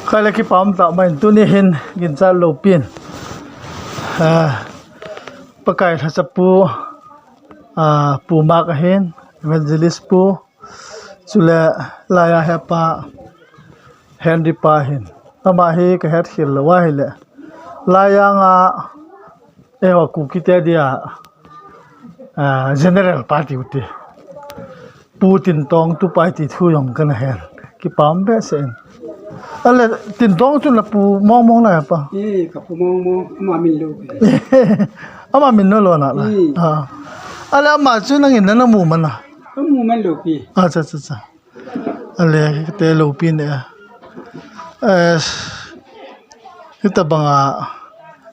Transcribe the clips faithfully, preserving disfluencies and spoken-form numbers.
Khaile kipa um tah mai in tuni hin ginchat loupin, ah, Pakai lhacha pu, ah, Pu Mark ahin, Evangelist pu, chule laiya hepa Henry pa hin. Ama hi kahet khel lou ahile, laiyang a eiho Kuki te dia, ah, general pa tiu ti. Pu Tintong tu pa ti thu jong kana hen. Kipa um behseh in. Ale Tintong chu na pu mong mong na pa. Eh, ka pu mong mong, ama min lou pi. Ama min lou lou na la. Hmm. Ah. Ale ama chu nangin nana mu man a. Ka mu man lou pi. Acha, acha, acha. Ale, kate loupin e. Eh, hitabanga,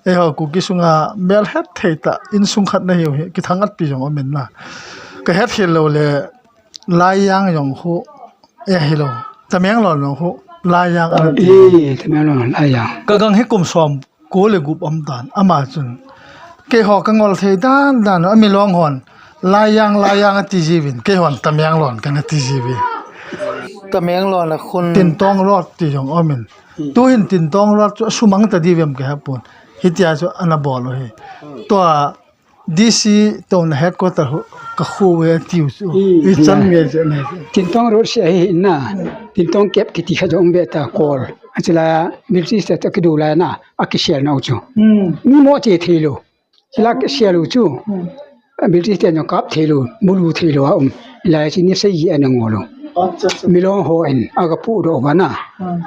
eiho Kuki sunga melhet thei tah, insung khat nahiu hi, kithang-at pi jong um in na. Kahet khel lou le, laiyang jong khu, eh, hilou. Tamenglong jong khu, laiyang ana ti. Eh, Tamenglong laiyang. Ka gang hi kum som ko le gup um tan, ama chun. Keiho kangol thei dan dan, a Milong hon. Laiyang, laiyang ati jiuvin, keihon Tamenglong kana ti jiuve. Tamenglong a khun Tintong Road ti jong um in. Hmm. Tuhin Tintong Road chu asumang ta diu vem kahe pon. Hitia chu ana bol u hi. Hmm. Tua D C touna headquarter hu, ka khu ve tiu chu. Hmm. I chan nge chu ne. Tintong Road se hi na. Tintong kep kiti kha jong ve ta kol. Achila British te to kidu la na. Akisel nau chu. Hmm. Mi mo che thei lou. Hilai a sel u chu. Hmm. British te jong kap thei lou, bulu thei lou a um. Hilai a chu ni sei ana ngol u. Acha, acha. Milong hon aga pudoh uva na. Hmm.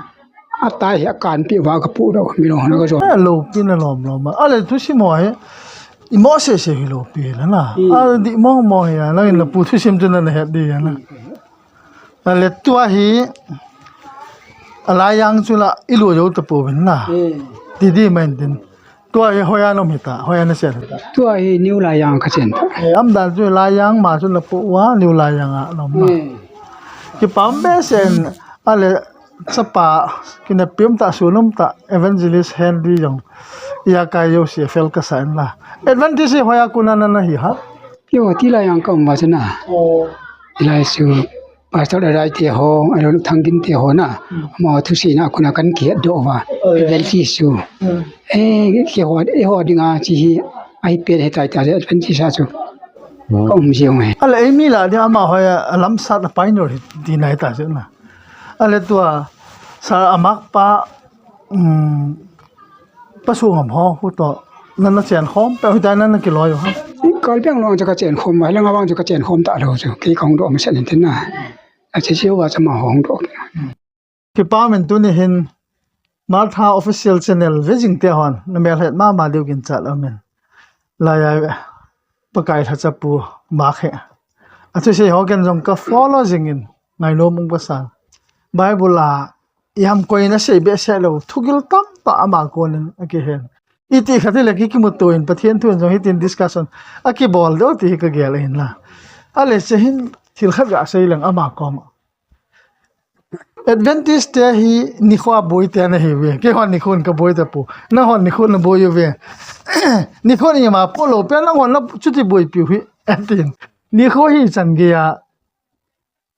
Atai hi akanpi uva aga pudoh, Milong hon aga jo. Eh, loupin alom lom a. Ale thusim ho hi. Imo sese hi loupi la na. Hmm. Adih mong mong hi a, nangin napu thusim chu nana het ding a na. Hmm. Ale tua hi, a laiyang chu la, i lu jou ta pouvin na. Eh. Ti di mai tin. Tua hi hoiya na um hita, hoiya na chen hita. Tua hi New Laiyang ka chen ta. Eh, umdan chu laiyang ma chu na pu uva, New Laiyang a na um na. Eh. Kipa um behseh in, ale chapa, kineppi um tah, sun um tah, Evangelist Henry jong. Iya kai jouse fel kasa in la. Adventist hi hoiya kona na hi ham? Yo, ti laiyang ka um uva chu na. Oh. Hilai chu. Pastor Arai te ho, alou Thangin te ho na, hmm, amaho thusei na kona kan kihet doh uva. Oh, yeah. Adventist chu. Hmm. Eh, keiho, eiho dinga chi hi, ahi pen he tai ta, Adventist a chu. Hmm. Ka um jing u hi. Ale, eimi lah ding amaho, alamsat a pioneer hi, ti nai ta chu na. Ale tua, sa amak pa, um, Pasungam ho, hu to, nana chen khom, pe hu tai nana kiloi u ha. Kalbiang long chu ka chen khom, hilai nga vang chu ka chen khom ta lou chu, kei kahung doh masat in tin na. Ache che uva chu amaho hung doh. Kipa um in tuni hin, Martha Official Channel, ve jing te hon, na melhet mama diu ginchat um in. Laiya, Pakai lhacha pu, Mark hi. Athusei ho ken jong ka follow jing in, ngainom um ka sa. Bible a, Iham koi in asei behseh lou, thugil tamtah ama konin akihen. Iti khat hile ki kimuto in, Pathen thu in jong hitin discussion akibol diu ti hi kagel ahin la. Ale che hin thil khat gasei leng ama koma. Adventist te hi nikho a boi te nahiuve. Keihon nikho in kaboi tapou. Nanghon nikho in naboi uve. Nikho in ima po lou pen nanghon na chuti boipiu hi. Atin. Nikho hi chan geiya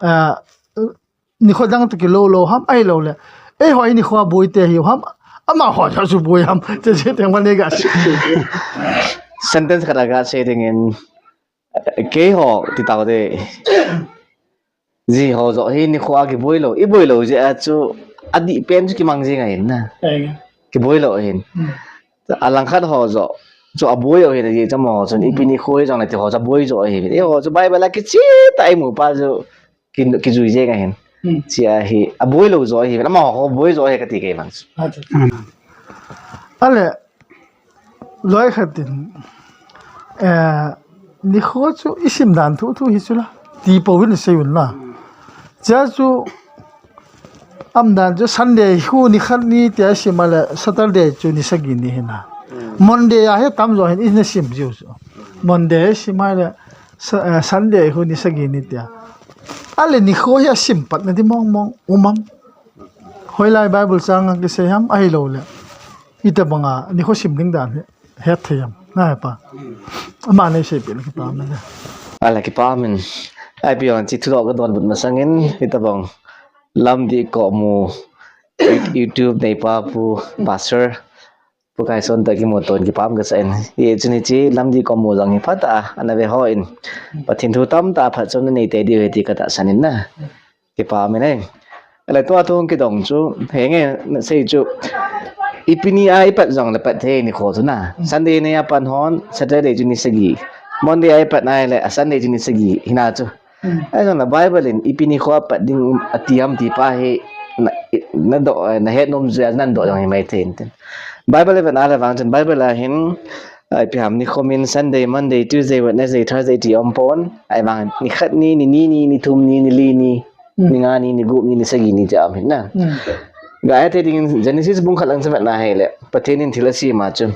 Ah, nikho dang toh kilou lou ham, ahilou le. Eiho hi nikho a boi te hiu ham, amaho jong chu boi ham, che che teng mani ga. Sentence khat a gasei ding in, keiho ti tau te. Jiho joh hi nikho a kiboi lou, i boi lou jeh a chu, adih pen chu kimang jing ahin na. Kiboi lou ahin. Hmm. Alangkhat ho joh chu aboi u ahi, ajeh chu amaho chun ipi nikho hijongle ti ho chu aboi joh ahi. Eiho chu Bible a kicheh tah a imu pa chu ki, kijui jeng ahin. Hmm. Chia hi aboi lou joh ahi. Amaho ho boi joh ahi kati kei vang chu. Acha. Hmm. Ale, loi khat in, eh, nikho chu isim dan thu thu hi chu la. Ti pou hin isei un la. Chia chu Umdan chu Sunday khu nikhat ni tia isim a le Saturday chu ni sagi ni hina. Hmm. Monday a hi tamjo hin ina sim jiu chu. Monday isim a le Sa-, eh, Sunday khu ni sagi ni tia. Ale nikho hi asim patna di mong mong um am. Hoilai Bible chang a kisei ham ahilou le. Itobang a nikho sim ding dan hi. Het thei am, na hepa. Ama nei seipeh le kipa um e. Ale kipa um in. Ipi hon chi thudoh kadonbut masang in, hitobang lamdih komu, YouTube neipa pu, pastor, pu Kaison toh kimu ton kipah kasah in. Hiche ni chi lamdih kom mu jong hi phatah a ana ve hon, Pathen thu tamtah phatchomna neitei diu ahi ti katahsan in na. Kipah min e. Ahile tua thu kidong chu, henge, nasei chu, ipi ni a ipat jongle pat thei nikho chu na. Sunday ni a pan hon, Saturday chu ni sagi. Monday a ipat nai le, a Sunday chu ni sagi hina chu. Ahijongle Bible in ipi nikho a pat ding ati ham ti pa hi na, nadoh, nahet nom jeh a nadoh jong hi mai thei in tin. Bible i vet na le vang chun Bible a hin, ipi ham nikho min Sunday, Monday, Tuesday, Wednesday, Thursday ti um pon. Ahivang nikhat ni, nini ni, nithum ni, nili ni, ninga ni, nigup ni, nisagi ni ti um hin na. Ga het thei ding in Genesis bung khat lang chu vet na hile, Pathen in thil asem a chu.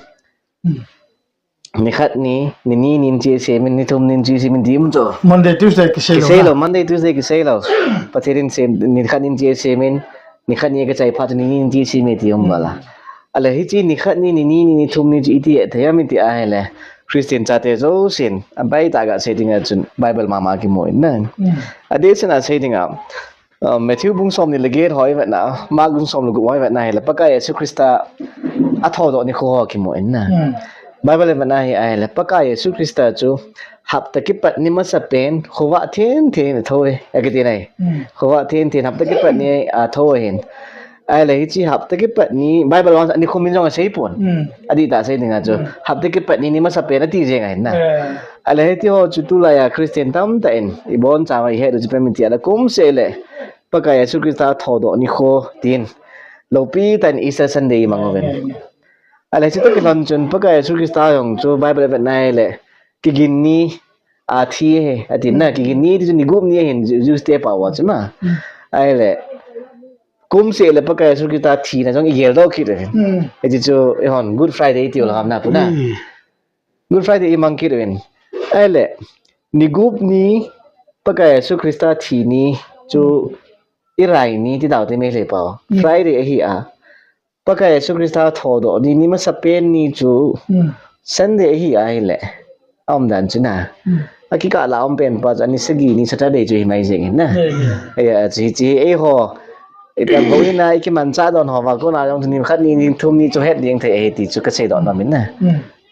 Nikhat ni, nini nin chi asem in, nithum nin chi asem in ti um chu. Monday, Tuesday kisei lou na. Monday, Tuesday kisei lou. Pathen in sem, nikhat nin chi asem in, nikhat ni a kichai phat chu nini nin chi asem in ti um bal a. Ahile hiche nikhat ni, nini ni, nithum ni chu iti hetthei ham iti ahile, Christian chate jousen abaitah a ga sei ding a chun Bible mama kimu in na. Adeh seh a sei ding a, Matthew bung somni le get ho i vet na, Mark bung som le gup ho i vet na hile, Pakai Jesu Christa athodoh nikho ho kimu in na. Bible i vet na hi ahile, Pakai Jesu Christa chu hapta kipat ni masapen khovah thenthen in atho e, akiti nai. Khovah thenthen hapta kipat ni atho ahin. Ahile hiche hapta kipat ni, Bible vang nikho min jong asei pon. Adihtah sei ding a chu, hapta kipat ni, ni masapen ati jeng ahin na. Ahile hitiho chu tulai a Christian tamtah in iboncha ma ihet u chu ipi ham iti ahile, kumseh le Pakai Jesu Christa thodoh nikho tin, loupi tah in Easter Sunday imang uvin. Ahile chutoh kilhon chun Pakai Jesu Christa jong chu Bible i vet na hile, kigin ni a thi ahi, atin na, kigin ni ti chu nigup ni ahin, Jews te pao a chu na. Ahile kumseh le Pakai Jesu Christa thina jong igeldoh kit uvin. Hiche chu eihon Good Friday tiu lou ham na pu na. Good Friday imang kit uvin. Ahile nigup ni, Pakai Jesu Christa thi ni chu irai ni ti dau te Meitei pao. Friday ahi a, Pakai Jesu Christa thodoh ni, ni masapen ni chu Sunday ahi ahile, aumdan chu na, akikah la um pen pa chu ani sagi ni Saturday chu himai jeng in na. Hiche hi eiho, ipi ham bou hin a ikimanchah don ho va kona jong chu nikhat ni, nithum ni chu het ding thei ahi ti chu kaseidoh nom in na.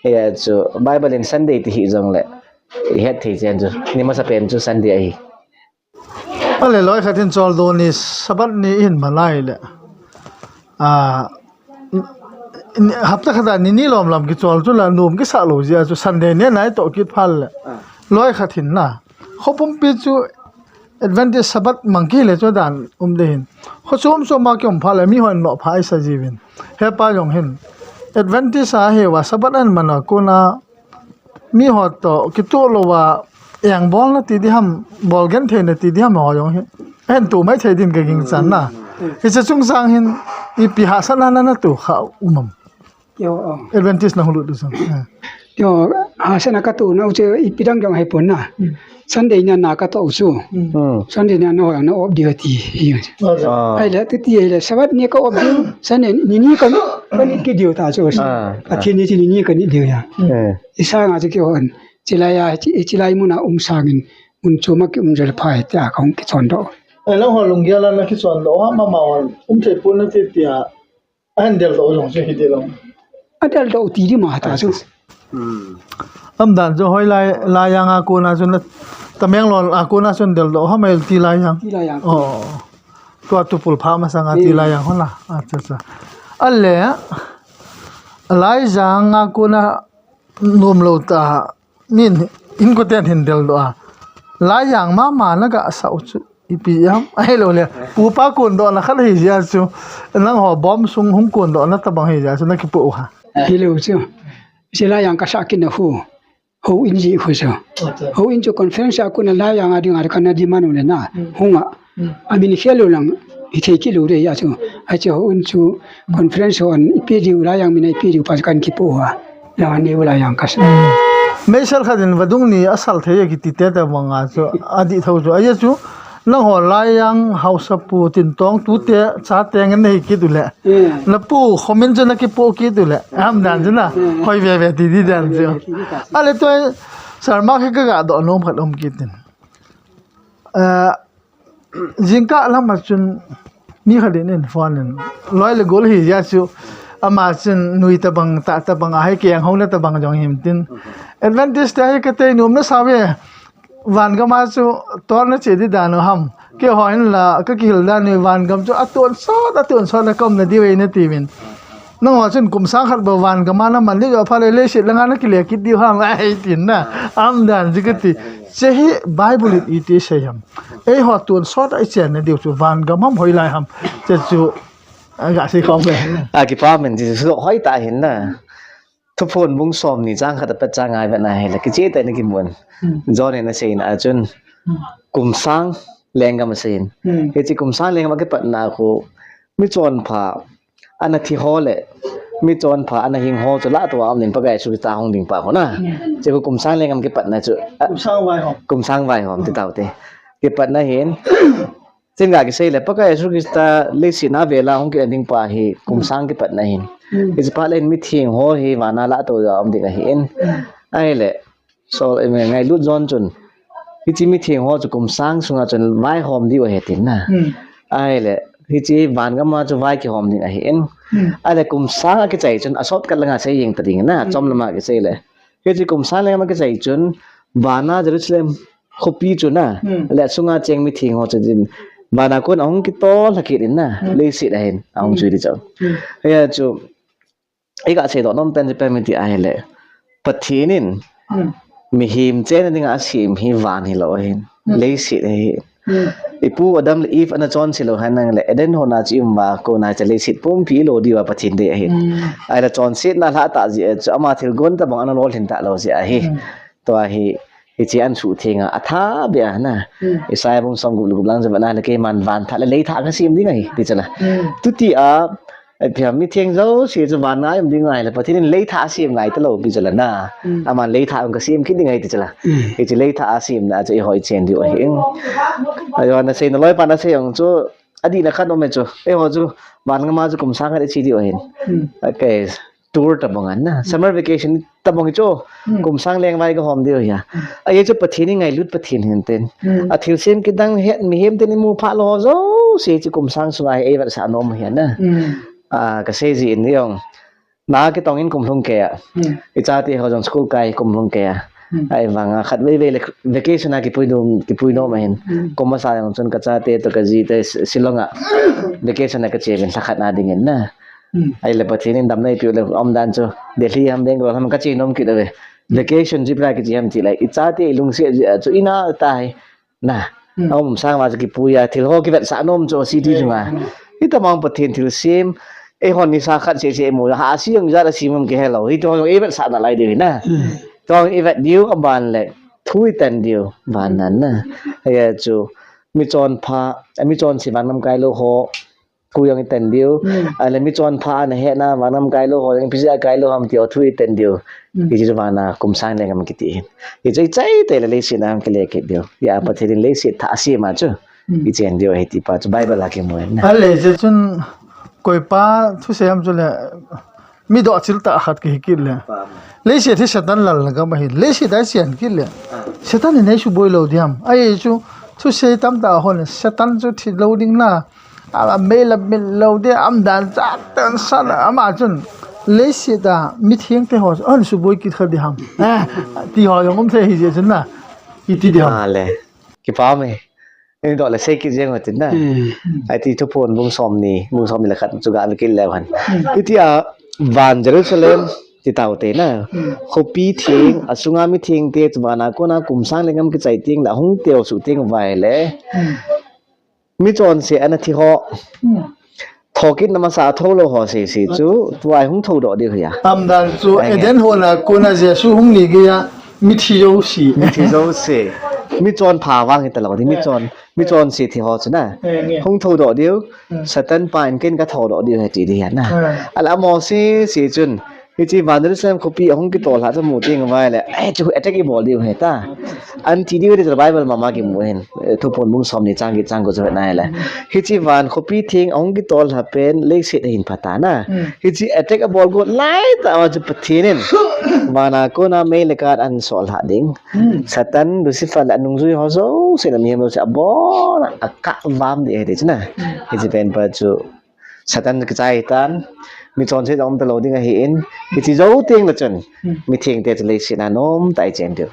Hiche chu Bible in Sunday ti hijongle, ihet thei chen chu ni masapen chu Sunday ahi. Ahile loikhat hin choldo ni, Sabbath ni ihin man ahile, hapta khat a nini lom lom kichol chu la nom kisah lou jeh a chu Sunday ni a itoh kit phat le, loikhat hin na, khopumpi chu Adventist Sabbath mang kile chu dan um ding hin, kho chom chom a kium phat le mihon nohpha aisa jiuvin. Hepa jong hin Adventist ahiuva Sabbath ahin man a kona miho toh kitoh louva, engbolna ti ding ham, bolgentheina ti ding ham ho jong hi ahin toh mai thei din kagingchan na. Hiche chungchang hin ipi hahsatna natoh kha um am? Adventist nahung lut u chun, hahsatna katoh nau chu ipi dang jong ahipon na. Sunday ni a katoh u chu, Sunday ni a nangho jong na off diu ati. Ahile tuti ahile Sabbath ni ka off diu, Sunday nini kanit kit diu ta chu. Pathen ni chu nini kanit diu a, isanga chu kihon. Chulai a, chulai mun a um sangin, mun chom a kium jel phai tia kahung kichondoh. Ahile ho lunggel a nakichondoh ham, amahon um thei pon nati tia ahin deldoh jong chu hiding lou? Adeldoh ti ding ma ta chu. Umdan chu hoilai, Laijang a kona chu na, Tamenglong a kona chu deldoh ham, ahile Tilaijang? Tilaijang. Tua Tupul pha masanga Tilaijang ho la. Ahile Laijang a kona nomlou tah a min inkoten hin deldoh a, Laijang mama nagasah u chu ipi ham? Ahiloule pupa kondohna khat ahijeh a chu, nangho bom sung hung kondohna tobang ahijeh a chu nakipoh u ham? Hilou chu, hiche Laijang kasah kitna khu, houin jeh khu chu, houin chu conference a kona Laijang a dinga kana demand u le na, hunga, amin khel lou lang hithei kit lou ding ahi a chu. Hiche houin chu conference hon ipe diu, Laijang min a ipe diu pa chu kahin kipoh uva, lang anei u Laijang kasah. Meisel khat in vadung ni asal thei akiti tete banga chu, adih thou chu ahia chu, nangho Laijang haosapu tintong tute chate ngen nahi kit u le, napu khomin chu nakipoh kit u le, umdan chu na, hoi veve ti ding dan chu. Ahile tua Sir Mark hi kaga doh nom khat um kit in, jingkah lam a chun Mi khat in phone in, loi le gol hi jeh chu, ama chun nui tabang, tah tabang, ahi keng hona tabang jong him tin. Adventist te hi ka tei nom na sa ve. Van gam a chu tol na che di dan u ham. Keiho in la, ka kihil dan u van gam chu atonsot, atonsot na ka um na diu ahi na ti vin. Nangho chun kum sang khat bou van gam a na man di jo pha le, leiset lang a na kile kit diu ham, ahi tin na. Aum dan chu ka ti. Che hi Bible in iti sei ham. Eiho tonsot a i chen na diu chu van gam ham hoilai ham. Che chu, a ga sei khom le. A kipa min chu hoitah hin na. Thuphon bung somni chang khat a pat chang a i vet na hi le, kicheh tah in kimun. Hmm. John in asei na a chun, hmm, kum sang lenggam asei in. Hmm. Hiche kum sang lenggam a kipatna khu, mi chonpha ana thi ho le, mi chonpha ana hing ho chu lahtoh a um ding Pakai Jesu Christa hung ding pa khu na. Hmm. Hiche khu kum sang lenggam kipatna chu, a, kum sang vaihom. Kum sang vaihom ti tau te. Kipatna hin, Chun ga kisei le, Pakai Jesu Christa leiset a vela hung kit ding pa hi kum sang kipatna ahin. Hmm. Hiche phat le hin mitheng ho hi van a lahtoh a um ding ahin. Hmm. Ahile, Saul, eh, ngailut John chun, hiche mitheng ho chu kum sang sunga chun vaihom diu ahi tin na. Hmm. Ahile, hiche van gam a chu vai kihom ding ahin. Hmm. Ahile, kum sang a kichai chun, a shortcut langa sei jeng ta ding na, hmm, chom lama kisei le. Hiche kum sang lenggam a kichai chun, van a Jerusalem khopi chu na, hmm, le sunga cheng mitheng ho chu din, van a kon ahung kitol lha kit in na, hmm, leiset a hin ahung, hmm, chui di chu. Hmm. Hia chu, i ga seidoh nom pen, pen mi ti ahile, Pathen in, hmm, mihem chenna dinga asem hi van hilou ahin, hmm, leiset ahi. Hmm. I pu Adam le Eve ana chonse lou hen lang le, Eden hon a chu i um uva, kona chu leiset pumpi i lo diu a Pathen dei ahin. Hmm. Ahile chonsetna lhah tah jeh a chu ama thilgon tabang ana lolhin talou jeh ahi. Hmm. Tua hi, hiche an suhtheng a, atha beh a na. Hmm. Isaiah bung somgup le gup lang chu vet na le, keiman van thah le lei thah kasem ding ahi, ti chu la. Hmm. Tuti a, eh, phiam mitheng jouse chu van a um ding ahile, Pathen in lei thah asem ngai talou, ti chu la na. Hmm. Aman lei thah jong kasem kit ding ahi, ti chu la. Hmm. Hiche lei thah asemna chu eiho i chen diu ahi. Ajo na sei na loi pa na sei jong chu, adihna khat um e chu. Eiho chu, van gam a chu kum sang khat i che diu ahin. Hmm. Okay. Tour tabang a na. Hmm. Summer vacation tabang chu. Hmm. Kum sang leng vai gahom diu ahi a. Hmm. Ajeh chu Pathen i ngailut Pathen ahin tin. Hmm. A thilsem kidang het mihem ten i mu phah lou ho jouse chu kum sang sunga hi ei vetsah nom ahi a na. Hmm. A, kasei jeh in jong. Na kitong in kum lhung kei a. Hmm. I chate ho jong school kai kum lhung kei a. Hmm. Ahivanga khatvei vei le vacation a kipui nom, kipui nom ahin. Hmm. Kum masa jong chun ka chate toh ka ji te Shillong a vacation a kache uvin lha khat na ding in na. Hmm. Ahile Pathen in damna eipeh u le umdan chu Delhi ham Bangalore ham kache nom kit uve. Vacation jeh a kiche ham ti le i chate i lungset jeh a chu ina tai. Na, hmm, aum sang uva chu kipui a, thil ho kivetsah nom chu city chunga. Hmm. Hitabang Pathen thilsem, eihon nisa khat seh seh imu, hahsa jong ijat a sem ham kihelou. Hitabang jong i vetsah nalai diu ahi na. Hmm. Tua i vet diu, aban le, thu i tan diu, van a na. Hia chu, michonpha, michonse van lamkai lou ho, Khu jong i tan diu. Hmm. Ahile michonpha ana hetna, van lamkai lou ho jong ipi jeh a kai lou ham ti ho thu i tan diu. Hmm. Hiche chu van a kum sang lenggam kiti ahin. Hichu i chai tah le leiset a hung kile kit diu. Hia Pathen in leiset thah asem a chu. Hmm. I chen diu ahi ti pa chu Bible a kimu ahin na. Ahile hiche chun koipa thusei ham chule mi dohchil tah khat kihi kit le. Pa. Leiset hi Satan lal gam ahi. Leiset a i chen kit le. Ah. Satan in ei suboi lou ding ham. Ahi chu thusei tamtah hon Satan chu thi lou ding na. A, a mei la mit lou ding, aum dan chah tah in sa la, ama chun leiset a mitheng te ho, hon suboi kit kha ding ham. Eh, ti ho jong um thei ahi jeh chun na. Iti ding ham. A le. Kipa me. Eidoh le sei kit jeng u tin na. Hmm. Ahi ti Thuphon bung somni, bung somni le khat chu ga ve kit leu hen. Hmm. Iti a van Jerusalem ti tau te na. Hmm. Khopi theng, asunga mitheng te chu van a kona kum sang lenggam kichai teng le hung teo suh teng uva ahile. Hmm. Michonse ana thi ho. Hmm. Thokit na masa a tho lou ho sese chu, tua hi hung thoudoh diu ahi a. Aum dan chu, ahi nge. Eden hon a kona Jesu hung ni geiya, mithi jouse. Mithi jouse. Michonpha vang hita lou ding, eh, michon, michonse thi ho chu na. Eh, nge. Hung thoudoh diu, hmm, Satan pa in ken ka thoudoh diu ahi ti ding ahi na. Eh. Ahile amaho sese chun, Hiche van Jerusalem khopi ahung kitol lhah chu mu teng uva ahile, eh, chu attack ibol diu ahi ta. Anti diu ahi ti chu Bible mama kimu ahin. Eh, Thuphon bung som ni chang get chang ko chu vet na ahile. Hiche van khopi theng ahung kitol lhah pen leiset ahin pha tan a. Hmm. Hiche attack abol got lai tah uva chu Pathen in van a kona mei le kath ahin sol lhah ding. Hmm. Satan, Lucifer le anungjui ho jouse, mihem jouse abon a akah vam ding ahi ti chu na. Hmm. Hiche pen pa chu Satan kichai tan, mi chonset aum talou ding ahin, hiche jou teng le chun, hmm, mi thengte chu leiset a nomtah a ichen diu.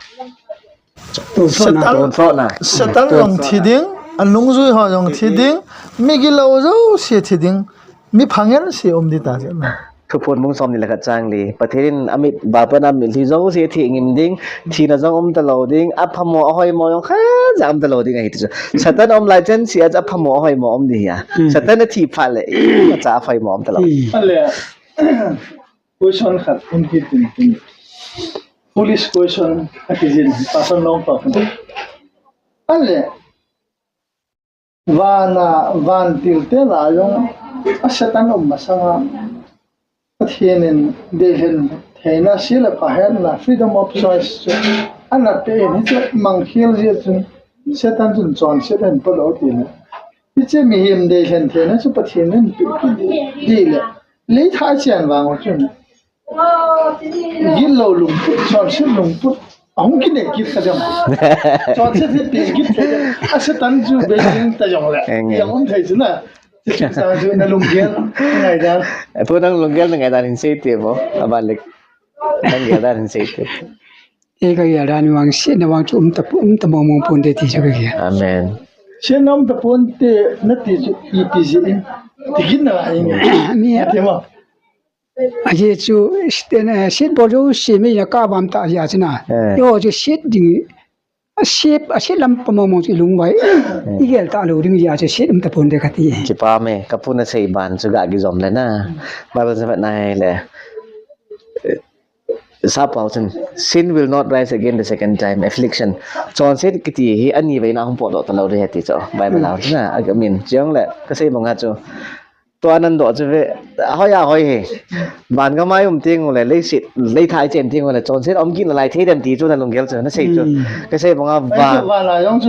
Tonsot na. Satan, tonsot na. Satan jong thi ding, anungjui ho jong thi ding, migilou jouse thi ding, mi phangen se um ding ta chu na. Thuphon bung som ni le khat chang li. Pathen in amit, vapa na mitlhi jouse thi ngim ding, thina jong um talou ding, aphamo ahoimo jong khat jong um talou ding ahi ti chu. Satan aum lai chan sea chu aphamo ahoimo um ding ahi a. Hmm. Satan athi phat le, imacha aphamo um talou. Hmm. Ale, question khat um kit tin tin. Foolish question akijih, Pastor Longpa. Ale, Vana, vantil te lah a jong, a Satan um masanga, Pathen in deilhen theina, se le pha hetna, freedom of choice chu ana pe in, hiche mangkhel jeh chun Satan chun chonset ahin podoh u tile. Hiche mihem deilhen theina chu Pathen in pe, pe ding le. Leitha a chen vang u chun Gitlou lungput, chonset lungput. Ahung kinei kit kha jong. Chonset hi pe kit thei. A Satan chu bei ding ta jong le. Eng, eng. Jong um thei chu na. Chu sa chu na lunggel, na ngaidan. Pu, nang lunggel na ngaidan hin sei te mo. Abalik. Nang ngaidan hin sei te. E, ka ngaidan vang, setna vang chu um ta, um ta mong mong pon te ti chu ka ngaidan. Amen. Setna um ta pon te na ti chu ipi jeh in. Ti kit na la in. Mi a. Ti mo. Ajeh chu, eh, set bol jouse mi na ka bam ta jeh a chu na. Eh. Eiho chu set ding, a set, a set lam pa mong mong chu i lung vai. Eh. I gel talou ding jeh a chu set um ta pon te kati. Kipa me, ka pu na sei ban chu ga kijom le na. Bible sa vet na ahile. Eh, Sappao chun, "Sin will not rise again the second time." Affliction. Chonset kiti hi ani vei na hung potdoh talou ding ahi ti chu. Bible a chu na, I mean, chuleh, ka sei banga chu. Tua nan doh chu ve, hoi a hoi hi. Van gam a i um teng uleh, leiset, leitha i chen teng uleh, chonset um kit nalai thei dem ti chu na lunggel chu, na sei chu. Hmm. Ka sei banga van,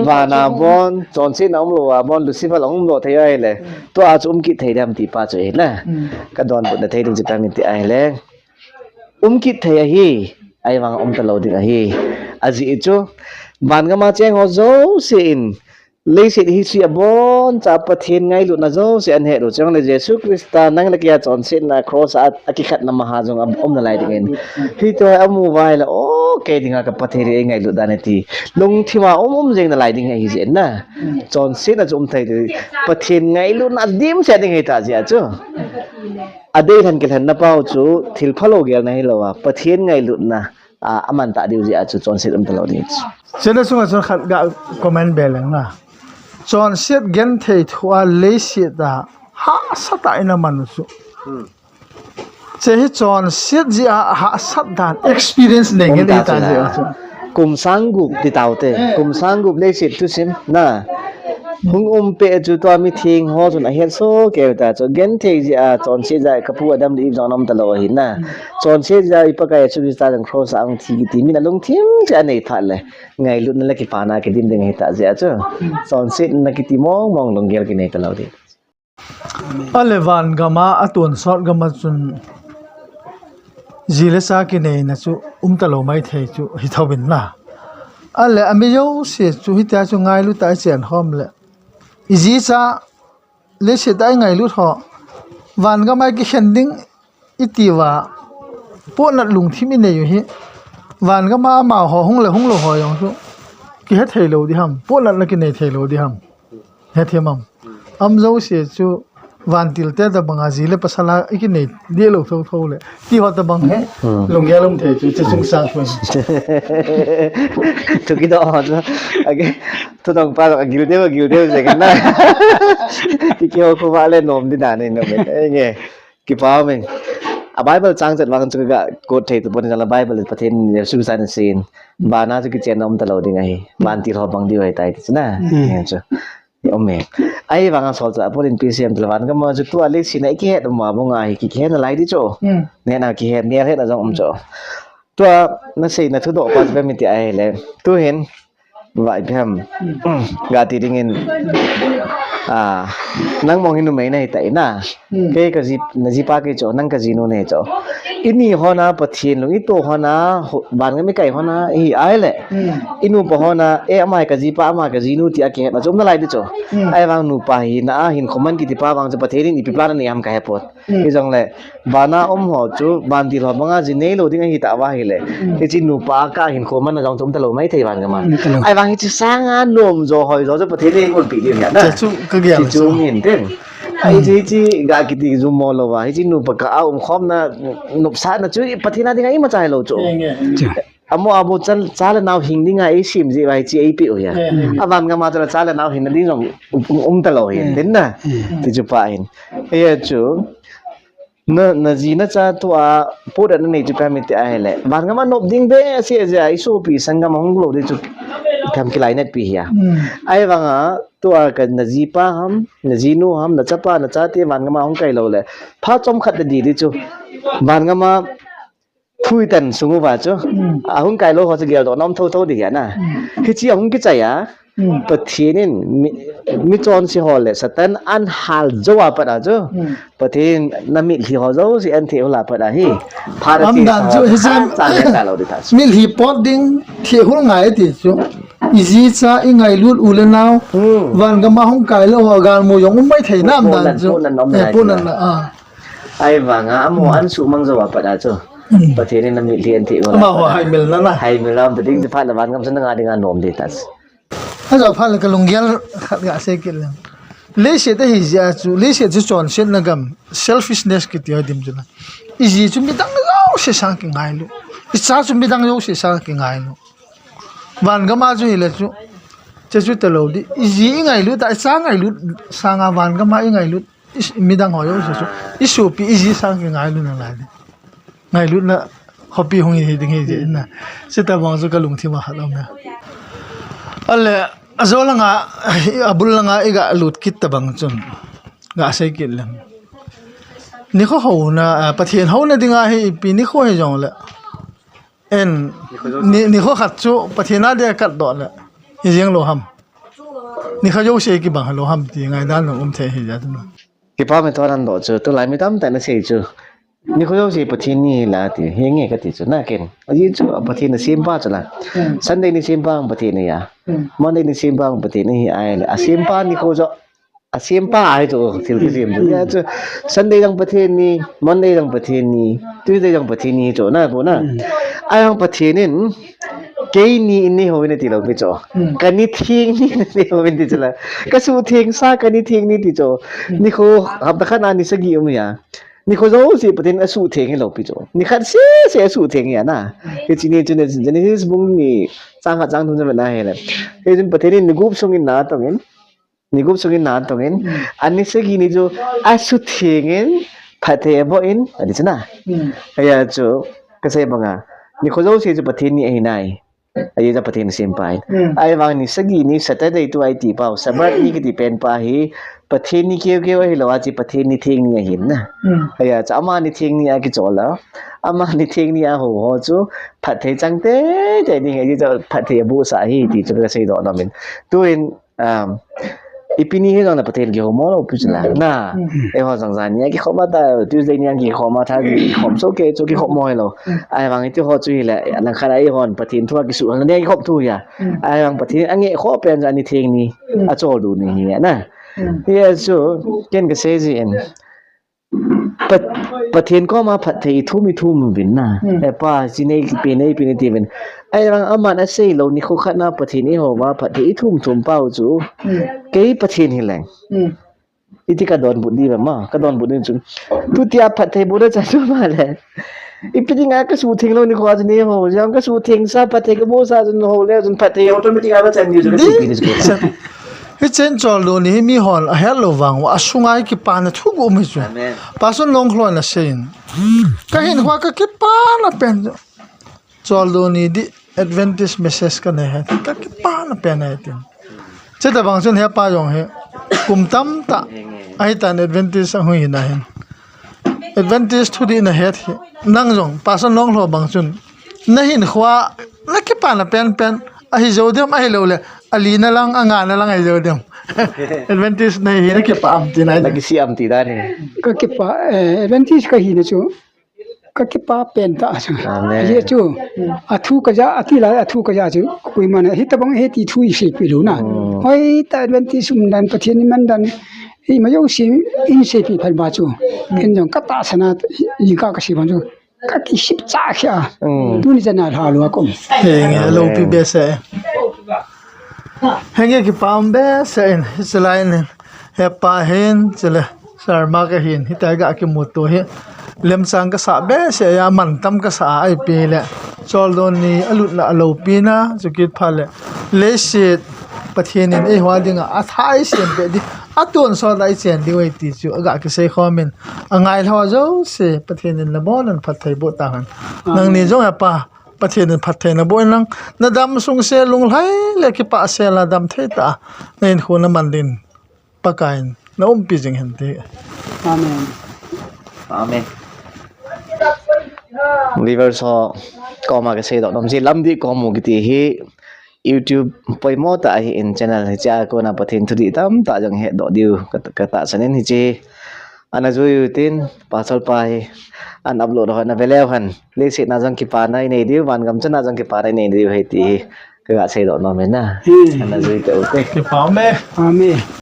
van a bon, chonset na umlou a bon, Lucifer a umlou thei ahile. Hmm. Tua chu um kit thei dem ti pa chu ahile. Hmm. Ka donbutna thei ding chu ka mi ti ahile. Um kit thei ahi, ahivang um talou ding ahi. Ajeh chu, van gam a cheng ho jouse in, leiset hi sui abon cha Pathen ngailutna jouse ahin het u chuleh Jesu Christa nang le kei a chonsetna cross a, a kikhetna maha jong a um nalai ding in. Hiti ho amu uva ahile, o, kei dinga ka Pathen hi ei ngailut dan ahi ti. Lungthim a um um jeng nalai ding ahi jeh in na. Chonsetna chu um thei ti. Pathen ngailutna dimset ding ahi ta jeh a chu. Adeilhen kilhenna pau chu thil phalou gelna hilou a, Pathen ngailutna, a, aman ta diu jeh a chu chonset um talou ding. Chena sunga chun khat ga comment be leng na. Chonset genthei thu a leiset a hahsat a ina man u chu. Hmm. Che hi chonset jeh a hahsat dan experience nei ngen ta jeh a chu. Kum sang gup ti tau te. Eh. Kum sang gup leiset thusim na. Hung um peh chu tua mitheng ho chun ahet soh kei u ta chu. Genthei jeh a, chonset jeh a, ka pu Adam le Eve jong ana um talou ahi na. Chonset jeh a, i Pakai Jesu Christa jong cross a ahung thi kiti min alungthim jeh a nei phat le. Ngailutna le kipana kidim ding ahi ta jeh a chu. Chonsetna kiti mong mong lunggel kinei talou ding. Ale van gam a, a tonsot gam a chun ji le cha kineina chu um talou mai thei chu hi thou in na. Ale a mi jouse chu hitia chu ngailut a i chen hom le. I ji cha leiset a i ngailut ho. Van gam a i kikhen ding i ti uva. Pohnat lungthim i nei u hi. Van gam a amaho hung le hung lou ho jong chu. Kihe thei lou ding ham. Pohnatna kinei thei lou ding ham. Hethem am. Am jouse chu vantil te tabang a ji le pasal a i kinei deh lou thotho le. Ti ho tabang he. Hmm. Lunggel um thei chu, chu chung sang chu. Thu kidoh ho chu. Age, thu dong pa dong, agil deu, agil deu, je kan na. Ti kiho khu va le nom di dan in nom in. Enge. Kipa min. A Bible chang chet vang chu ka quote thei tu pon, jong le Bible Pathen Jesu Christa in asei in. Vana chu kichenna um talou ding ahi. Vantil ho bang diu ahi tai ti chu na. Hmm. Enge chu. Ni om e. Ahivanga solchah Paul in ipi asei em tile, van gam a chu tua leiset a ikihet um a banga hi ki, kihet nalai di chu. Hmm. Nena kihet, melhet na jong um chu. Tua nasei na thudoh pa chu ipi ham iti ahile, tuhin, va ipi ham, hmm, ga ti dingin, ah, nang mong hi numei nahi tai na. Hmm. Kei ka ji, na jipa kei chu, nang ka jinu nahi chu. Ini hon a Pathen lung ito hon a, ho-, van gam ikai hon a, ihi ahile. Hmm. Inu pa hon a, e, ama hi ka jipa, ama hi ka jinu tia kihetna chu um nalai di chu. Hmm. Ahivang nupa hina a hinkho man kiti pa vang chu Pathen in ipi plan anei ham ka hepon. Hmm. Hijongle, vana um ho chu, van dil ho banga ji neilou ding ahi tah uva ahile. Hmm. Hiche nupa kah a hinkho manna jong chu um talou maithei van gam a. Hmm, talou. Ahivang hiche sanga nom jo hoi jo chu Pathen in eibolpeh diu ahi na. Hiche chu ka gel chu. Hiche chu hin tin. Hmm. Hiche, hiche ga kiti jummo louva, hiche nupa kah a umkhomna, nopsahna chu Pathen a dinga imacha hilou chu. Nge, nge. Chu. Amo abo chan, cha le nao hing dinga eisem jeh uva hiche eipeh u ahi. Nge, nge. A van gam a chu la cha le nao hingna ding jong um, um, um talou hin, hmm, tin na. Hmm. Ti chu pa hin. Hiche chu, na, na ji na cha tua put a nanei chu ipi ham iti ahile, van gam a nop ding behseh jeh a isopi sanggam a hung lou di chu, tham kilainatpi ahi a. Hmm. Ahivanga tua ka na jipa ham, na jinu ham, na chapa, na chate van gam a hung kai lou le, phat chomkhat tadih di chu, van gam a phuitan sung uva chu, hmm, ahung kai lou ho chu geldoh nom thotho di ahi na. Hmm. Hiche ahung kichai a, hmm, Pathen in mi, michonse ho le Satan an hal jou a pat a chu, hmm, Pathen in na mitlhi ho jouse an theh hul a pat a hi. Phat a um dan chu, hiche cha le cha lou di ta chu. Mitlhi pot ding theh hul ngai ti chu. Iji icha ingailut u le nao. Hmm. Van gam a hung kai lou ho galmu jong um maithei na um dan chu. Ponan, ponan, eh, ponan na, ah. Ahivanga, amo, hmm, an sumang jou a pat a chu. Hmm. Pathen in na mitlhi an theh hul a. Amaho haimil na na. Haimil na um ta ding chu phat le van gam chu nanga dinga nom di ta chu. Ajo phat le ka lunggel khat ga sei kit leng. Leiset a hi jeh a chu, leiset chu chonsetna gam, selfishness kiti ho dim chu la. Iji chu midang jouse sang kingailu. Icha chu midang jouse sang kingailu. Van gam a chu hile chu, che chu talou di. Iji ingailut a, icha ngailut sanga van gam a ingailut. Is-, midang ho jouse chu, isopi iji sang kingailu nalai di. Ngailutna khopi hung hi ding ahi jeh in na. Chuti bang chu ka lungthim a khat aum e. Ale, ajo langa, abul langa iga lut kit ta bang chun, ga sei kit leng. Nikho houna, ah, Pathen houna dinga hi ipi nikho hijongle. En, ni, nikho khat chu Pathen a dia katdoh le, hijeng lou ham. Nikho jouse kibang lou ham ti ngaidan jong um thei ahi jeh chun. Kipa mi tho nan doh chu, tulai mi tamtah in asei chu. Nikho jouse Pathen ni hila ti, henge kati chu, na ken. Ajeh chu, Pathen asempa chu la. Hmm. Sunday ni sempa Pathen ahi a. Hmm. Monday ni sempa Pathen ahi a le. Asempa nikho jo. Asempa ahi chu, thil kisem chu. Hmm. Hijeh chu, Sunday jong Pathen ni, Monday jong Pathen ni, Tuesday jong Pathen ni chu, na, pu na. Hmm. Ahivang Pathen in, Keini in neihouvin ati lou pi chu. Hmm. Kani theng ni neihouvin ti chu la. Kasuhtheng sa kani theng ni ti chu. Hmm. Nikho hapta khat a ni sagi um ahi a. Nikho jouse Pathen in asuhtheng hilou pi chu. Nikhat sese asuhtheng ahi a na. Hmm. Hiche ni chu Genesis bung ni chang khat chang thum chu na hile. Hichun Pathen in ni gup sung in na atongin. Ni gup sung in na atongin, hmm, ani sagi ni chu asuhtheng in, phatthei aboh in, ati chu na. Hmm. Hijeh chu, kasei banga, nikho jouse chu Pathen ni ahi nai. Ajeh chu Pathen sempa ahin. Hmm. Ahivang ni sagi ni Saturday tu iti pau, Sabbath ni kiti pen pa hi, Pathen ni keukeu ahilou a chu Pathen ni theng ni ahin na. Hmm. Hijeh chu, ama ni theng ni a kichol a. Ama ni theng ni a hou ho chu, phatthei chang teitei ding ahi, ajeh chu phatthei abohsah ahi, ti chu kasei doh nom in. Tuin, Um, ipi ni hijongle Pathen kihoumo lou pi chu la. Mm. Na, mm, eiho jong jan ni a kikhom a ta, Tuesday ni a kikhom a, Thursday kikhom soh kei chu kikhom mo hilou. Mm. Ahivang iti ho chu hile, langkhat a eihon Pathen thu a kisuhhalna ni a kikhom thu ahi a. Mm. Ahivang Pathen angeh khoh pen chu ani theng ni, mm, acholdo ni ahi a na. Mm. Hijeh chu, ken kasei jin. Pa-, Pathen koma phatthei ithum ithum uvin na. Hmm. E Pa, hiche nei pe nei pe nei tiuvin. Ahivang aman asei lou nikho khat na Pathen eihou uva phatthei ithum thum pau chu. Hmm. Kei Pathen hileng. Hmm. Iti kadonbut diu vem a, kadonbut diu chu. Tutia phatthei bohna cha chu ma le. Ipi dinga kasuhtheng lou nikho a chu neihou jeng, kasuhtheng sa phatthei kabohsa chu nahou le chun phatthei automatic a vachan diu chu kati pi diu chu. Hichen choldo ni hi mihon ahet lou vang uva, asunga kipana thu um hi chu. Amen. Pastor Longkhlon in asei in. Kahinkho a kakipana pen chu. Choldo ni di Adventist message kanei ahi. Kakipana pen ahi tin. Chuti bang chun hepa jong hi kum tamtah ahitan Adventist ahung hina hin, Adventist thudih nahet hi, nang jong Pastor Longlhou bang chun nahinkhoa nakipana penpen ahi jou dem, ahilou le alina lang, angana lang ahi jou dem? Adventist nahi hi nakipah am tina. Nakisih am ti dan hi. Kakipah, eh, Adventist kahina chu kakipah pentah chu. Amen. Ajeh chu, athu kaja, ati lai athu kaja chu, koiman hitabang ahi ti thu iseipi lou na. Hmm. Hoitah Adventist umdan, Pathen imandan, ima jouse iseipi phat uva chu, ken jong katahsan a, jingkah kasei bang chu, kakisih cha khia. Hmm. Tuni chan a lha lou a kom. Henge, loupi behseh. Henge, kipah um behseh in, hiche lai in, hepa hin, chule Sir Mark ahin, hitia ga kimuto hi lemchang kasah behseh a, mantam kasah a, ipi le choldon ni alut la aloupina, chukit phat le leiset Pathen in eiho dinga atha eisem peh ding, atonsot a ichen diu ahi ti chu aga kisei khom in, angailhah jouse Pathen in nabonun phatthei boh tahen. Nangni jong hepa, Pathen in phatthei naboh in lang, nadam sungse lunglhai le kipah sel a damthei tah a nahinkho naman din, Pakaiyin naumpi jing hen ti. Amen. Amen. Viewers ho koma kaseidoh nom chu, Lamdih Komu kiti hi YouTube poimo tah ahin, channel hichea kona Pathen thudih tamtah jong hetdoh diu ka, katahsan in, hiche ana jui utin, Pastor pa hi ana upload ho nave leu hen, leiset a jong kipana inei diu, vangam chan a jong kipana inei diu ahi ti hi kaga seidoh nom in na. Ana jui teh ute. Kipah um e. Amen.